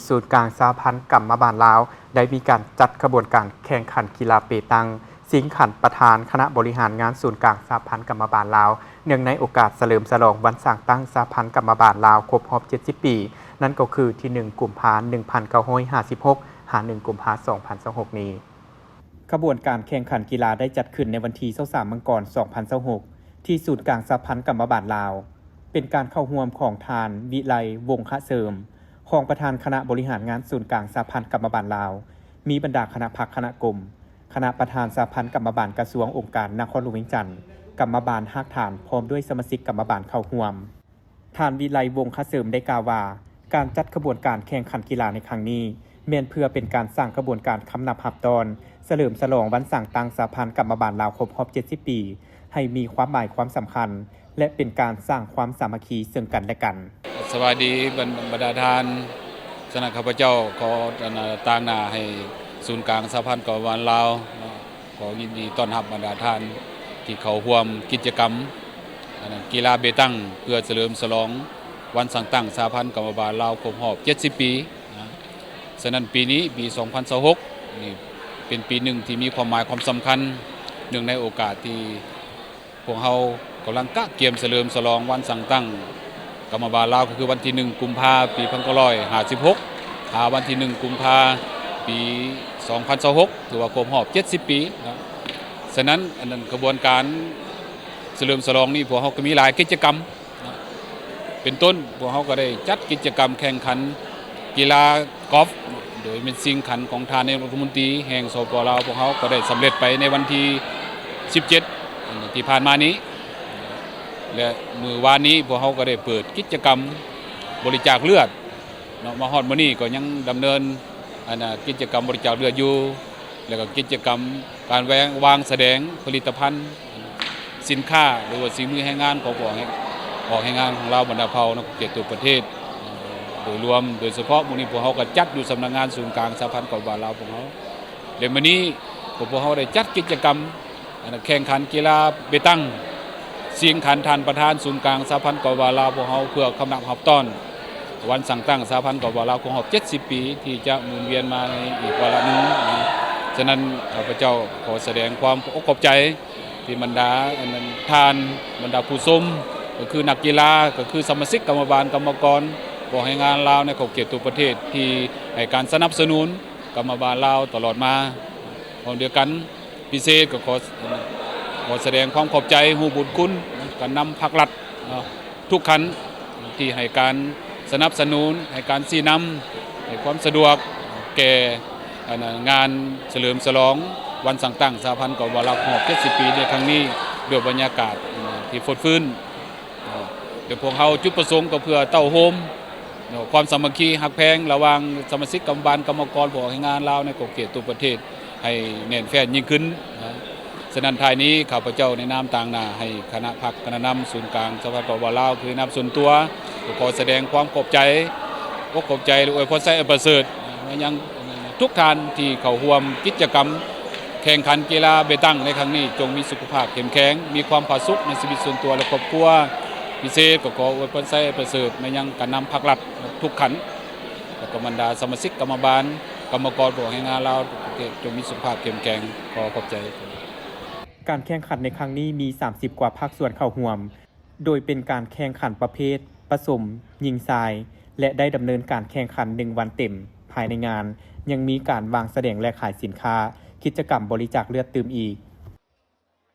ສູນກາງສະຫະພັນກຳມະບານລາວ ໄດ້ມີການຈັດຂະບວນການແຂ່ງຂັນກິລາເປຕັງ ຊິງຂັນປະທານຄະນະບໍລິຫານງານສູນກາງສະຫະພັນກຳມະບານລາວ ເນື່ອງໃນໂອກາດສະເຫຼີມສະຫຼອງວັນສ້າງຕັ້ງສະຫະພັນກຳມະບານລາວຄົບຮອບເຈັດສິບປີ, ນັ້ນກໍຄືທີໜຶ່ງ ກຸມພາ ໜຶ່ງພັນເກົ້າຮ້ອຍຫ້າສິບຫົກ ຫາ ໜຶ່ງ ກຸມພາ ສອງພັນຊາວຫົກນີ້. ຂະບວນການແຂ່ງຂັນກິລາໄດ້ຈັດຂຶ້ນໃນວັນທີຊາວສາມ ມັງກອນ ສອງພັນຊາວຫົກ ທີ່ສູນກາງສະຫະພັນກຳມະບານລາວ, ເປັນການເຂົ້າຮ່ວມຂອງທ່ານ ວິໄລ ວົງຄະເສີມ ຮອງປະທານຄະນະບໍລິຫານງານສູນກາງສະຫະພັນກຳມະບານລາວ, ມີບັນດາຄະນະພັກຄະນະກົມ, ຄະນະປະທານສະຫະພັນກຳມະບານກະຊວງອົງການນະຄອນຫຼວງວຽງຈັນ, ກຳມະບານຮາກຖານ ພ້ອມດ້ວຍສະມາຊິກກຳມະບານເຂົ້າຮ່ວມ. ທ່ານ ວິໄລ ວົງຄະເສີມ ໄດ້ກ່າວວ່າ ການຈັດຂະບວນການແຂ່ງຂັນກິລາໃນຄັ້ງນີ້ ແມ່ນເພື່ອເປັນການສ້າງຂະບວນການຄຳນັບຮັບຕ້ອນ ສະເຫຼີມສະຫຼອງວັນສ້າງຕັ້ງສະຫະພັນກຳມະບານລາວຄົບຮອບເຈັດສິບປີ ໃຫ້ມີຄວາມໝາຍຄວາມສຳຄັນ ແລະ ເປັນການສ້າງຄວາມສາມັກຄີເຊິ່ງກັນແລະກັນ. ສະບາຍດີ ບັນ- ບັນດາທ່ານ, ສະນັ້ນ ຂ້າພະເຈົ້າຂໍ ອັນ ຕາງໜ້າໃຫ້ສູນກາງສະຫະພັນກຳມະບານລາວເນາະ ຂໍຍິນດີຕ້ອນຮັບບັນດາທ່ານທີ່ເຂົ້າຮ່ວມກິດຈະກຳ ອັນນັ້ນ ກິລາເປຕັງ ເພື່ອສະເຫຼີມສະຫຼອງວັນສ້າງຕັ້ງສະຫະພັນກຳມະບານລາວຄົບຮອບເຈັດສິບປີນະ. ສະນັ້ນ ປີນີ້ ປີສອງພັນຊາວຫົກນີ້ ເປັນປີໜຶ່ງທີ່ມີຄວາມໝາຍຄວາມສຳຄັນ ເນື່ອງໃນໂອກາດທີ່ພວກເຮົາກຳລັງກະກຽມສະເຫຼີມສະຫຼອງວັນສ້າງຕັ້ງກຳມະບານລາວ ກໍຄືວັນທີໜຶ່ງ ກຸມພາ ປີພັນເກົ້າຮ້ອຍຫ້າສິບຫົກ ຫາວັນທີໜຶ່ງ ກຸມພາ ປີສອງພັນຊາວຫົກ ຖືວ່າຄົບຮອບເຈັດສິບປີນະ. ສະນັ້ນ ອັນນັ້ນ ຂະບວນການສະເຫຼີມສະຫຼອງນີ້ ພວກເຮົາກໍມີຫຼາຍກິດຈະກຳນະ ເປັນຕົ້ນ ພວກເຮົາກໍໄດ້ຈັດກິດຈະກຳແຂ່ງຂັນກິລາກອຟ ໂດຍແມ່ນຊິງຂັນຂອງທ່ານນາຍົກລັດຖະມົນຕີແຫ່ງ ສປ ລາວ ພວກເຮົາກໍໄດ້ສຳເລັດໄປໃນວັນທີສິບເຈັດ ອັນທີ່ຜ່ານມານີ້ ແລະ ມື້ວານນີ້ພວກເຮົາກໍໄດ້ເປີດກິດຈະກຳບໍລິຈາກເລືອດເນາະ ມາຮອດມື້ນີ້ກໍຍັງດຳເນີນ ອັນ ກິດຈະກຳບໍລິຈາກເລືອດຢູ່ ແລ້ວກໍກິດຈະກຳການແວງ ວາງສະແດງຜະລິດຕະພັນ ສິນຄ້າ ຫຼືວ່າສີມືແຮງງານຂອງພວກ ອອກແຮງງານຂອງລາວບັນດາເຜົ່າໃນຂອບເຂດທົ່ວປະເທດໂດຍລວມ. ໂດຍສະເພາະມື້ນີ້ພວກເຮົາກໍຈັດຢູ່ສຳນັກງານສູນກາງສະຫະພັນກຳມະບານລາວພວກເຮົາ ແລະ ມື້ນີ້ພວກເຮົາໄດ້ຈັດກິດຈະກຳ ອັນ ແຂ່ງຂັນກິລາເປຕັງ ຊິງຂັນທ່ານປະທານສູນກາງສະຫະພັນກຳມະບານລາວພວກເຮົາ ເພື່ອຄຳນັບຮັບຕ້ອນ ວັນສ້າງຕັ້ງສະຫະພັນກຳມະບານລາວຄົບຮອບເຈັດສິບປີ ທີ່ຈະໝູນວຽນມາໃນອີກວາລະໜຶ່ງ. ສະນັ້ນ ຂ້າພະເຈົ້າຂໍສະແດງຄວາມຂອບອົກຂອບໃຈທີ່ບັນດາ ອັນນັ້ນ ທ່ານ ບັນດາຜູ້ຊົມ ກໍຄືນັກກິລາ ກໍຄືສະມາຊິກກຳມະບານ ກຳມະກອນ ຂອງແຮງງານລາວໃນຂອບເຂດທົ່ວປະເທດ ທີ່ໃຫ້ການສະໜັບສະໜູນກຳມະບານລາວຕະຫຼອດມາ. ພ້ອມດຽວກັນ ພິເສດກໍຂໍ ຂໍສະແດງຄວາມຂອບໃຈ ຮູ້ບຸນຄຸນການນຳພັກລັດເນາະ ທຸກຂັ້ນທີ່ໃຫ້ການສະໜັບສະໜູນ ໃຫ້ການຊີ້ນຳ ໃຫ້ຄວາມສະດວກແກ່ ອັນ ງານສະເຫຼີມສະຫຼອງວັນສ້າງຕັ້ງສະຫະພັນກຳມະບານລາວຄົບຮອບເຈັດສິບປີໃນຄັ້ງນີ້ ດ້ວຍບັນຍາກາດທີ່ຟົດຟື້ນ ແລະ ພວກເຮົາຈຸດປະສົງກໍເພື່ອເຕົ້າໂຮມ ເນາະ ຄວາມສາມັກຄີຮັກແພງລະຫວ່າງສະມາຊິກກຳມະບານ ກຳມະກອນ ພວກແຮງງານລາວໃນຂອບເຂດທົ່ວປະເທດໃຫ້ແໜ້ນແຟ້ນຍິ່ງຂຶ້ນນະ. ສະນັ້ນ ທ້າຍນີ້ ຂ້າພະເຈົ້າໃນນາມຕາງໜ້າໃຫ້ຄະນະພັກຄະນະນຳສູນກາງສະຫະພັນກຳມະບານລາວ ຄືນາມສ່ວນຕົວ ກໍຂໍສະແດງຄວາມຂອບໃຈ ອົກຂອບໃຈ ແລະ ອວຍພອນໄຊອັນປະເສີດມາຍັງທຸກທ່ານທີ່ເຂົ້າຮ່ວມກິດຈະກຳ ແຂ່ງຂັນກິລາເປຕັງໃນຄັ້ງນີ້ ຈົ່ງມີສຸຂະພາບເຂັ້ມແຂງ, ມີຄວາມຜາສຸກໃນຊີວິດສ່ວນຕົວ ແລະ ຄອບຄົວ. ພິເສດກໍຂໍອວຍພອນໄຊປະເສີດມາຍັງການນຳພັກລັດທຸກຂັ້ນ ແລະ ກໍບັນດາສະມາຊິກກຳມະບານ, ກຳມະກອນຂອງແຮງງານລາວທຸກປະເທດ ຈົ່ງມີສຸຂະພາບເຂັ້ມແຂງ. ຂໍຂອບໃຈ. ການແຂ່ງຂັນໃນຄັ້ງນີ້ມີສາມສິບກວ່າພາກສ່ວນເຂົ້າຮ່ວມ. ໂດຍເປັນການແຂ່ງຂັນປະເພດປະສົມຍິງຊາຍ ແລະ ໄດ້ດຳເນີນການແຂ່ງຂັນໜຶ່ງວັນເຕັມ. ພາຍໃນງານຍັງມີການວາງສະແດງ ແລະ ຂາຍສິນຄ້າ, ກິດຈະກຳບໍລິຈາກເລືອດຕື່ມອີກ,